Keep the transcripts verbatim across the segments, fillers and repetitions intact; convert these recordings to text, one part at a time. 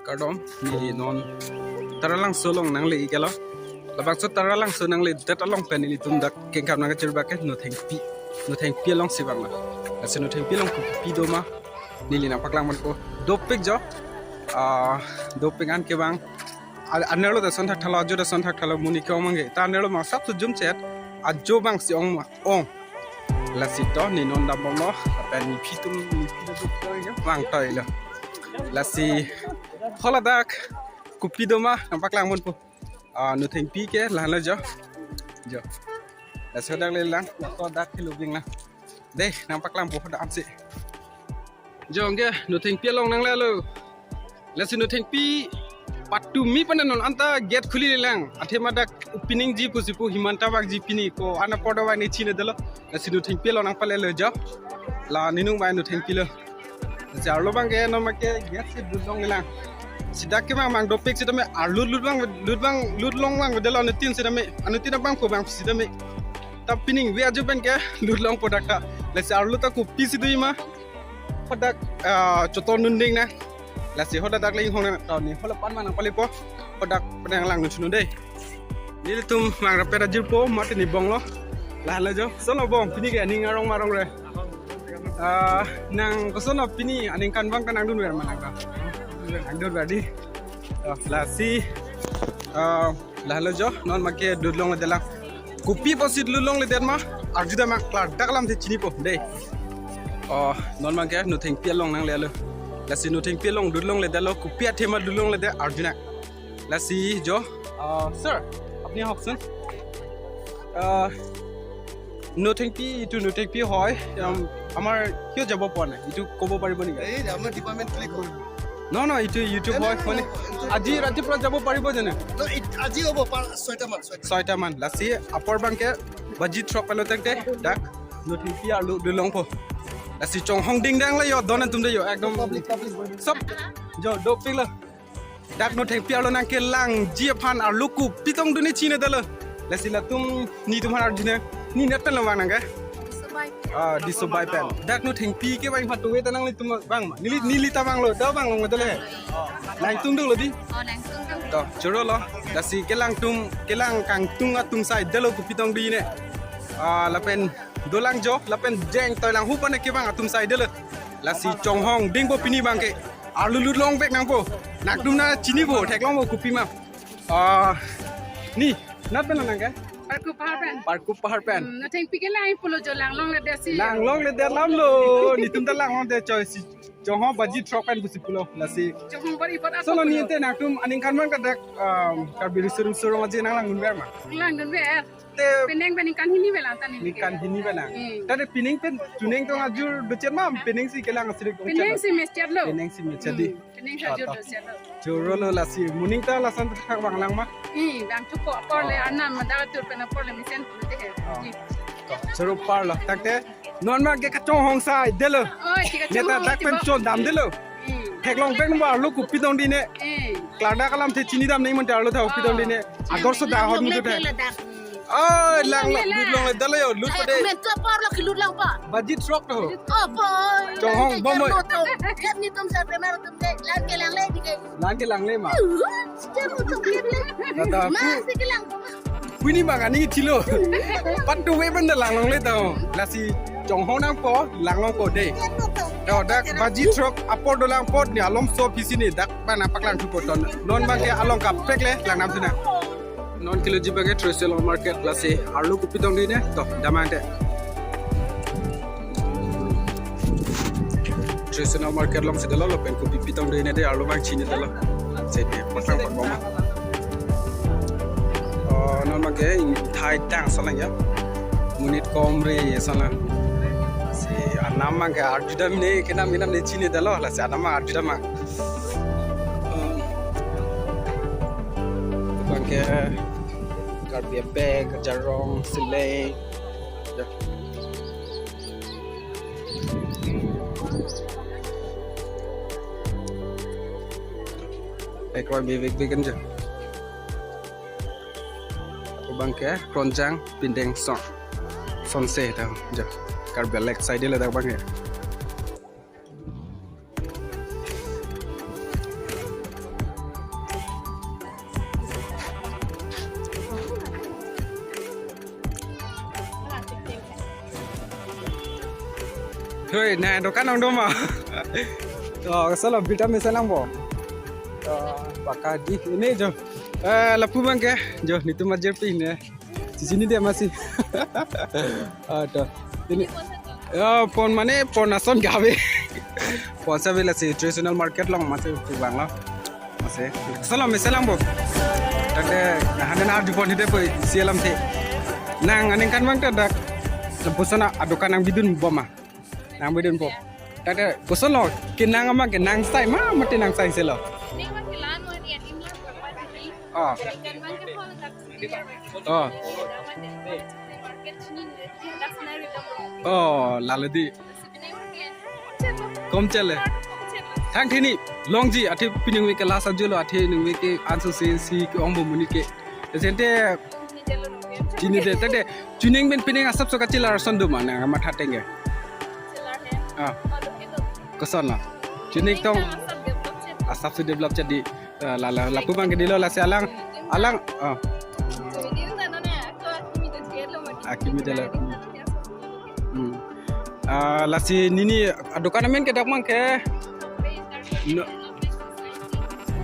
Kardom, neli non Taralangso along nangle-iklo. Labangso Taralangso nangledet along pen nelitum dak kengkam nangkachir abang ke Nothengpi. Nothengpi alongsi vanglo. Lasi Nothengpi along kopi doma neli nangpaklang ponpo. Dopik jo. Ah, dopik an kevang. A-, anerlo ta son thakthalo, ajo ta son thakthalo, monit ke-ong abang ke. Ta anerlo abang sap sujum chet. Ajo abangsi ong ma-, ong. Lasi to, neli non dambomlo, lapen neli phitum, neli phitum vangtoilo. Lasi holadak kopi doma nangpaklang ponpo. Ah, Nothengpi ke lahenlo jo. Jo. Lasi hodak le lang, to dak ke lubing na. Dei, nangpaklangpo hodak ansi. Jo, anke Nothengpi along nanglelo. Lasi Nothengpi patumi panan non anta gate khuli lelang. Athema dak opening ji pusi pu Himanta Bagchi pini ko-an apor doma ne chinedetlo. Lasi Nothengpi along nangpalelo jo. La ninung bai Nothengpi lo. Lasi arlo abang ke non make gate si lut long lelang. Sita kevang abang dopik sitame arlo lut abang, lut abang, lut long abang detlo anuttin sitame. Anuttin abangphu abang sitame. Ta pining ave ajo pen ke lut longpo dak ta. Lasi arlo ta kopisi doma. Hodak, ah, choton nunding na. Lasi hodak dak le inghong na. Ta neli hola pan ma nangpalepo. Hodak pen nanglang nunchunu dei. Nelitum mangrapet ajirpo, mate neli bonglo. Lahenlo jo. Kosonlo bong, pini ke aning arong ma arong re. Ah, nang kosonlo pini aningkan abang ta nangdunver ma nang ta. Nangdunver dei. Ah, lasi, ah, lahenlo jo, non make lut longledet lang. Kopi apotsi lut longledet ma, arjudam ma, klardak alamthe chinipo, dei. Oh, non make Nothengpi along nanglelo. Lasi Nothengpi along lut longledetlo, kopi athema lut longledet, arju nang. Lasi jo, ah, sir, apni ahoksun. Ah, Nothengpi, এইটো Nothengpi হয়। আম, আমাৰ কিয় যাব পৰা নাই? এইটো ক'ব পাৰিব নেকি? এই আমাৰ ডিপাৰ্টমেণ্ট ক্লিক হ'ল। নহয়, নহয়, এইটো YouTube হয়, মানে, আজি ৰাতিপুৱা যাব পাৰিব জানো? নহয়, এই, আজি হ'ব, পাঁচ, ছয়টা মান, ছয়টা। ছয়টা মান। Lasi apor abang ke baji throk palo tak dei, dak Nothengpi arlo lut longpo. Lasi chonghong dingdang lo jo, don atum dei jo, ekdom. Public, public body. Sob, jo, dopiklo. Dak Nothengpi arlo nangkelangji aphan arlo kopi tong dun ne chinedetlo. Lasi latum nelitum aphan arju nang. Neli net pen lo vang nang ke? Disobai. Ah, Disobai pen. Dak Nothengpi kevang aphan tuve ta nanglitum vang ma? Neli, neli ta vanglo, ta vanglo ngodale. Nangtum dolo dei. Oh, nangtum dolo. To, chorolo. Lasi kelang atum, kelang kangtung atum sai detlo kopi tong dun ne. Ah, lapen dolang jo, lapen jeng toilang hu pen kevang atum sai detlo. Lasi chonghong dingpo pini abang ke. Arlo lut longvek nangpo. Nangtum ta chinipo, theklongpo kopi ma. Ah, neli, nat pen lo nang ke? Parkup Pahar pen. Parkup Pahar pen. Hmm, Nothengpi kelang pulo jo, lang longledet si. Lang longledet alam lo. Nelitum ta lang longledet choi si. Chonghong baji throk pen pusi pulo, lasi. Chonghong bor-i bor-i. Kosonlo neli ante nangtum aningkan abang ke dak, um, Karbi Riso Nimso Rong Aje nanglang dunver ma? Lang dunver. Te penang pen ningkan hini ave lang ta neli. Ningkan hini ave lang. Hmm. Tade pining pen chuning tong ajur dochet ma, penang si kelang asrik dochet. Penang si mechet lo. Penang si mechet dei. Hmm. Penang si ajur dochet lo. Chorolo lasi, moning ta lason ta vanglang ma? Hmm, vangthupo apor le, ah, anam mada atur pen apor le mesen pute he. Ah. Ji. Choro parlo. Takte non abang ke kachonghong sai detlo. Oi, ti kachonghong. Neta dak pen chondam detlo. Hmm. Theklongvek nangpo arlo kopi tong dun ne. Hmm. Klardak alamthe chinidam nangji mate arlo ta kopi tong dun ne. Oh. Ador so da hor mudu da. Oi, lang lang, lut longledetlo jo, lut pa dei. Kopi tong apor lo kelut lang pa. Baji throk to. Oh, boy. Chonghong bom oi. Kep nelitum sa premar atum dei, lang kelang le dei ke. Lang kelang le ma? Uh, sejak utuk dia bilang. Kata aku. Masih kelang. Pini abang ani thilo. Patuve pen ta lang longle tang. Lasi chonghong nangpo, lang longpo dei. To dak baji throk apor dolang apot neli alom so pisi neli dak abang nangpaklangthupo to. Non abang ke along kaprek le lang nam sina. Non keloji abang ke traditional market lasi arlo kopi tong dun ne to damang te. Traditional market alongsi detlo lapen kopi pi tong dun ne dei arlo abang chinedetlo. Sebe pasang pakbom. Oh, non abang ke thai tang salang jo. Monit komre salang. Si anam abang ke arjudam ne kenam kenam ne chinedetlo lasi anam abang arjudam abang. Hmm. Abang ke Karbi bag, jarong, silai. Ya. Ekwa bebek beken je. Abang ke kronjang pindeng son. Sonse ta je. Karbi lake side le dak abang ke. Oi, na dokan nang doma. To, solo bita mesen nang bo. To, baka di ini jo. Eh, lapu bang ke, jo, nitum ajir pi ne. Sisi ni dia masih. Ah, to. Ini. Ya, pon mane, pon ason gabe. Pon sabi lasi traditional market long masih pu bang lo. Masih. Salam, salam bo. Tangte, nah, hana na arju pon hide po, sialam the. Nang, aning kan bang ta dak. Lapuson adokan nang bidun boma. Nang bidun po. Tangte, koson lo, kenang ama kenang sai ma, mati nang sai selo. Ini mah kelan mah ni, ini mah berapa ni? Oh. Kan mah ke hol tak sendiri. Oh. Market sini ni, tak senari dong. Oh, lalo di. Kom chele. Thang thini longji athe pining week ke last ajulo athe ning week ke anso se si ke ong bo monit ke. Sente chini de tete chuning pen pining asap so kachilar son do mana matha tenge. Ah. Koson la. Chuning tong asap se develop jadi. Eh, la la lapu bang ke dilo lasi alang alang. Ah. Akimi delo. Hmm. Ah, lasi nini adokan amen ke dak mang ke. No.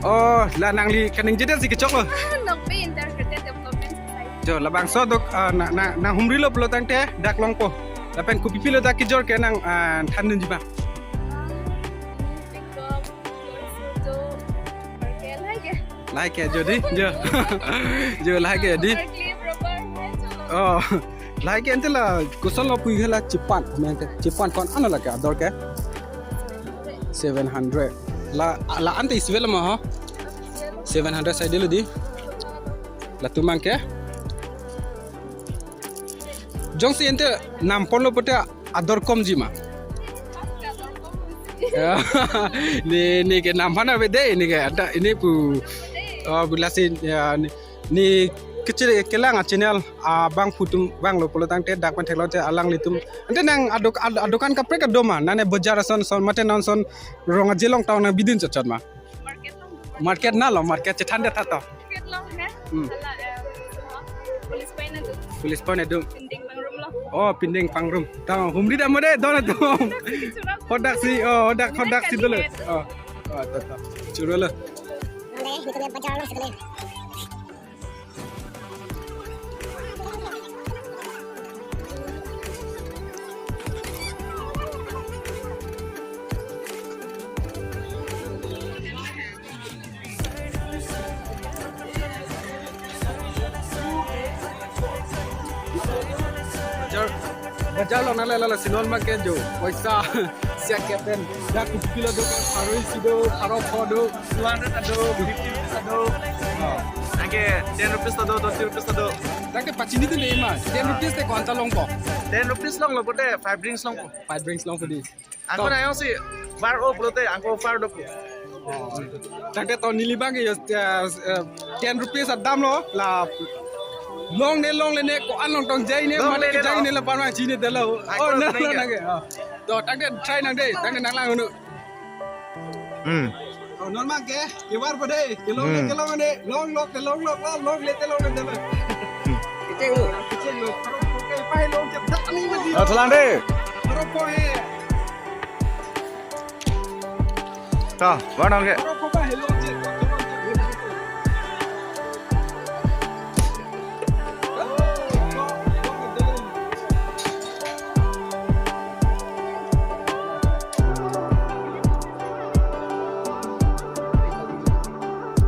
Oh, la nangli kaningje si kechok lo. Nokbe Integrated Development Society. Jo, labangso dok, ah, na, na, nang humri lo pulo tangte dak longpo. Lapen kopi pilo dak kejor ke nang, ah, than dunji ma. Ah, ini pickup, foto, oke, lahai ke. Lahai ke, jo di, jo. Jo, lahai ke di. Rubber clip, rubber, hai, chalo. Oh. Lahai ke ante la koson lo pu hela chepan, ante chepan kon ano la ke ador ke? Seven hundred. La, la ante isvel ma ho? Seven hundred sai dilo di. Latum bang ke? Jongsi ante nam pon lo pote ador komji ma. Ya. Ni, ni ke nam aphan ave de, ni ke ada ini pu. Oh, bila si, ya, ni, ni kecil kelang a channel abang putum bang lo pulo tangte dak pen theklong te alanglitum. Ante nang adok-, ad-, adokan kaprek adoma, nane bojar ason son mate non son rong aje long town nang bidin chot chot ma. Market long. Market na lo, market chethan de tha to. Market long he. Hmm. Hala, eh, police point adung. Police point adung. Pinding pangrum lo. Oh, pinding pangrum. Tang humri dam de don adung. Hodak si, oh, hodak, hodak si dulu. Oh. Oh, to, to. Churo lo. Nang deh, gitu deh, bajar lo sekali. Bajar, bajar lo nale lala sinon ma ke jo. Paisa siak ke pen. Dak kilo do, pharo isi do, pharo pho do. Two hundred ado, fifty rupees ado. Oh. Anke ten rupees ado, twenty rupees ado. Tangte pachini tu dei ma, ten rupees te ko-anta longpo? Ten rupees longlo pote, five rings longpo. Five rings longpo di. Angko to. Nang si bar o pulote, angko offer do. Oh. Tangte to neli bang ke yo, eh, eh, ten rupees adamlo, la longle longle ne ko-an long tong jai ne, longle mane ke ne jai lo. Ne la parma chini delo. Angko oh, na, longle na, na ke. Oh. To, tangte try nang dei, tangte nang lang unu. Hmm. Oh, non ma ke, kebar po dei, kelong le, hmm, kelong le, long lok, kelong lok, long, longle, kelong le, kelong. Hmm. Kecheng lo. Kecheng lo, pharo pho ke, pai long ke, dak ni ma di. Oh, thalang dei. Pharo pho he. Ta, bar nang ke. Pharo pho pai he long ke.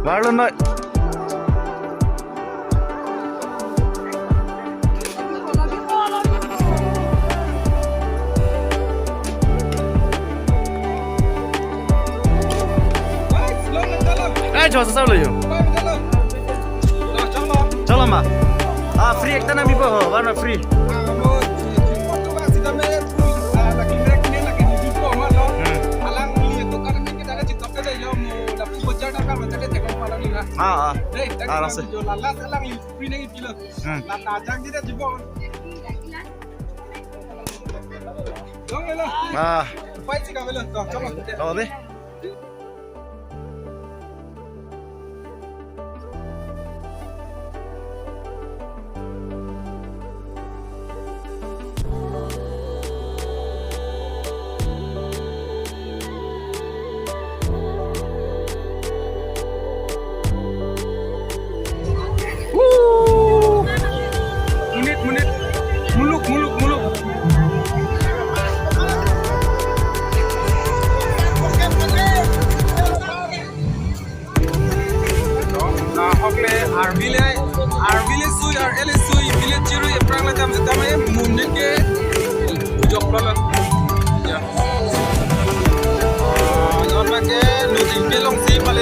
Marlon noi. Eh, jo, sa lo yo. Chalo ma. Ah, free ekta nang bipo ho, warna free. Hmm. Ah, ah. Ah, langsung. Hmm. Ah. Lo dei. Arvi le, Arvi le sui, Ar-e le sui, village chirui aphrang le jam seta me monit ke pujok lo lo. Ya. Ah, non ma ke noding ke long si pale